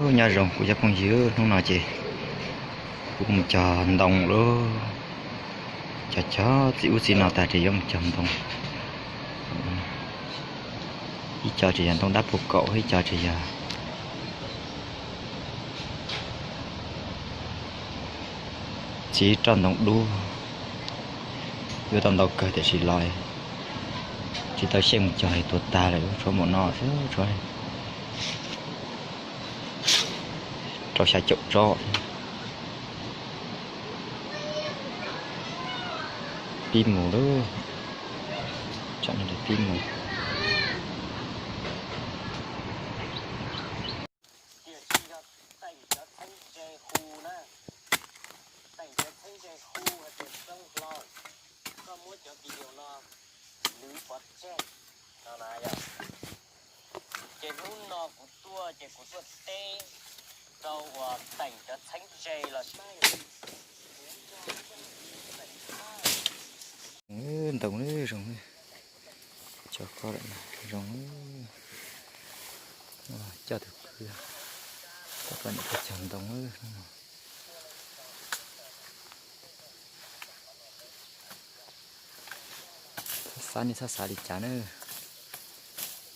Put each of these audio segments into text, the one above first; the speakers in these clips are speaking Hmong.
Nyob zoo kuv cov phooj ywg, hnub no ces kuv mus cog ntoo lauj. Cog cog txij ub txij no tag ces yuav mus cog ntoo. Ib co ces yog ntoo dab puag kaum, ib co ces yog txiv roj ntoo dub. Yuav tau ntau kawg tiam sis los tsis tau xyeej mus cog, tuag tag lawm, tshuav npaum no xwb, tshuav rau xya caum tsob. Pib mus lauj, tsam no pib mus. Tiam sis yog teem cov txheeb ze hu na, teem cov txheeb ze hu hais tias Xyoob Hlau, koj muab cov video no lwv pov tseg no na yog. Ces hnub no kuv tuaj ces kuv tuaj teb rau uas teem cov txheeb ze los sis Ntoo zoo, cog koj lawm zoo. Coj tus kwv, coj koj niam pog cog ntoo. Xav nej txhob xav li cas na.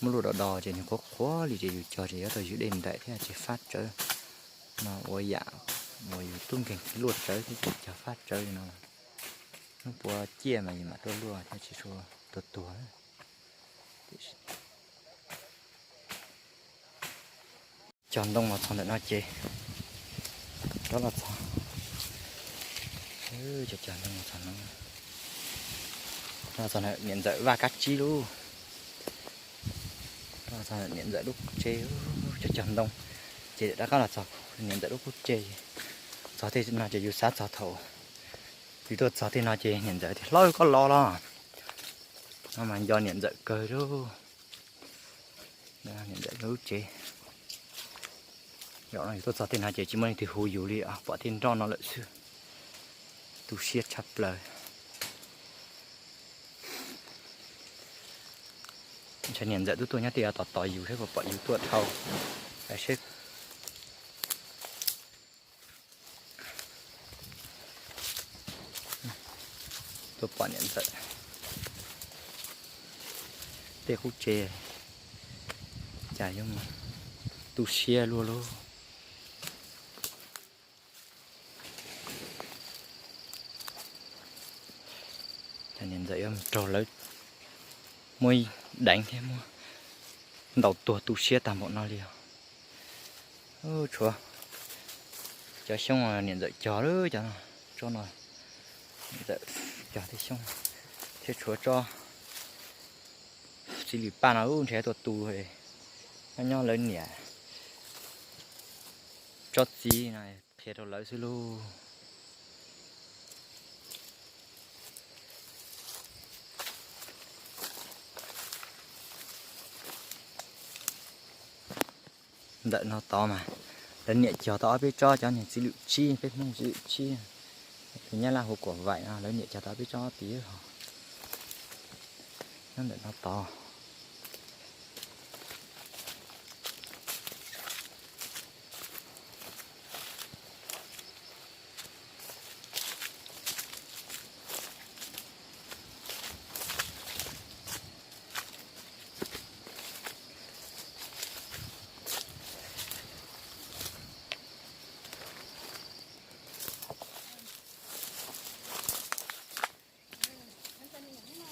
Muab luaj do do ces nws qhuav qhuav li ces yus cog ces yuav tau ywg dej nraim thiab ces fab tsawv. No ua yam uas yus tub nkeeg luaj tsawv thiab ces cog fab tsawv li no. Hnub puav ciaj mas yus mam tuaj luaj thiab tsis tshua tuag tuag. Cog ntoo los txog ntawm no ces rov los txog, cog cog ntoo los txog no, los txog niam ntxawm vaj kab tsib lauj. Los txog niam ntxawm lub qub tsev, cog cog ntoo ces rov qab los txog niam ntxawm lub qub tsev. Txog tej no ces yus xav txog thaum yus tuaj txog tej no ces niam ntxawm tias, Hlob, koj los los? No mas nco niam ntxawm kawg lauj. Niam ntxawm lub tsev. Zaum no yus tuaj txog tej no ces tsis muaj leej twg hu yus li, pom tej nroj no lawm xwb. Tu siab tshaj plaws. Ntshe niam ntxawm twb tuaj nyob tej no tos tos yus saib puas pom yus tuaj dhau. Saib seb. Tuaj pom niam ntxawm tej qub tsev, cas yuav tu siab luaj lauj. Cas niam ntxawm yuav raug lawv muab deev thiab muab ntaus tuag tu siab tag npaum no li os. Tshuav cov xyoob niam ntxawm cog lawm, cov no, tsob no niam ntxawm cog tej xyoob, thiab tshuav tsob txiv lwm paj no ntshe tuaj tu, nyob nyob lawv niam tsob txiv no qhia rau lawv xwb lauj. Ntawm no tod mas lawv niam cog tau ob peb tsob, cov niag txiv lwm tsib, peb Hmoob txiv lwm tsib, tus nyab laj hu kuam vaim no lawv niam cog tau ob peb tsob tid os. Nyob ntawm no tod.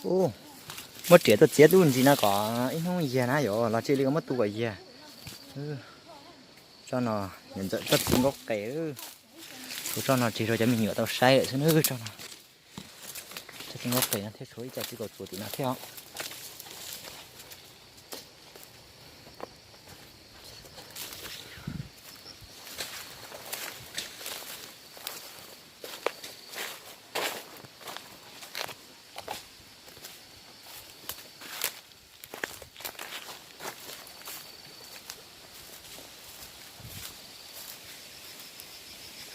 Ub, muab riam tuaj txiav tub ntsis no kom ib hnub yiag na yom, los tsis li muab tu kom yiag. Tsob no niam ntxawm tsob txiv nkaub qes. Kuv tsob no tseg rau cov me nyuam tau saib lawm xwb na, tsob no. Tsob txiv nkaub qes no thiab tshuav ib co txiv kaum txuas tim no thiab os.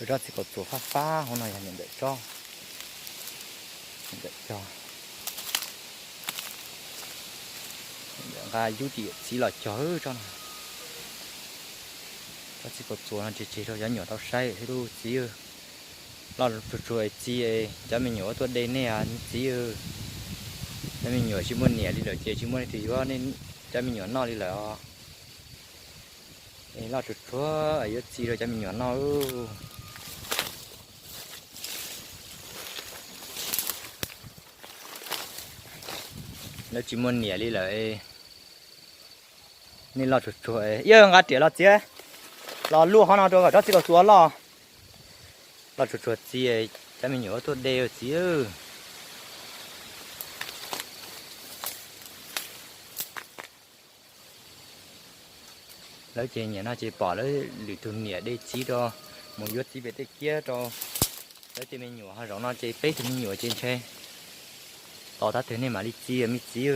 Tsob txiv kaum txuas fab fab hauv no yog niam ntxawm tsob. Niam ntxawm cog, niam ntxawm nqa yub tim yawm txiv los cog tsob no. Tsob txiv kaus txuas no tseg tseg rau cov me nyuam tau saib thiab lauj txiv. Loj tsuag tsuag es txi, cov me nyuam tuaj de nej txiv. Cov me nyuam tsis muaj niam li lawm ces tsis muaj leej twg yuav cov me nyuam noj li lawm os. Es loj tsuag tsuag yuav txi rau cov me nyuam noj. Lawv tsis muaj niam li lawm. Nej loj tsuag tsuag, yawg nqa riam los txiav, los luaj qhov no rau kom tsob txiv kaus txuas loj. Loj tsuag tsuag txi, cov me nyuam tuaj de txiv. Lawv ces nim no ces pom lawv lwm tus niam de txiv rau, mus yuav txiv pem tej kiab rau lawv tej me nyuam. Ho zaum no ces peb tug me nyuam ces ntshe tos tab twg nej mam li txi me txiv.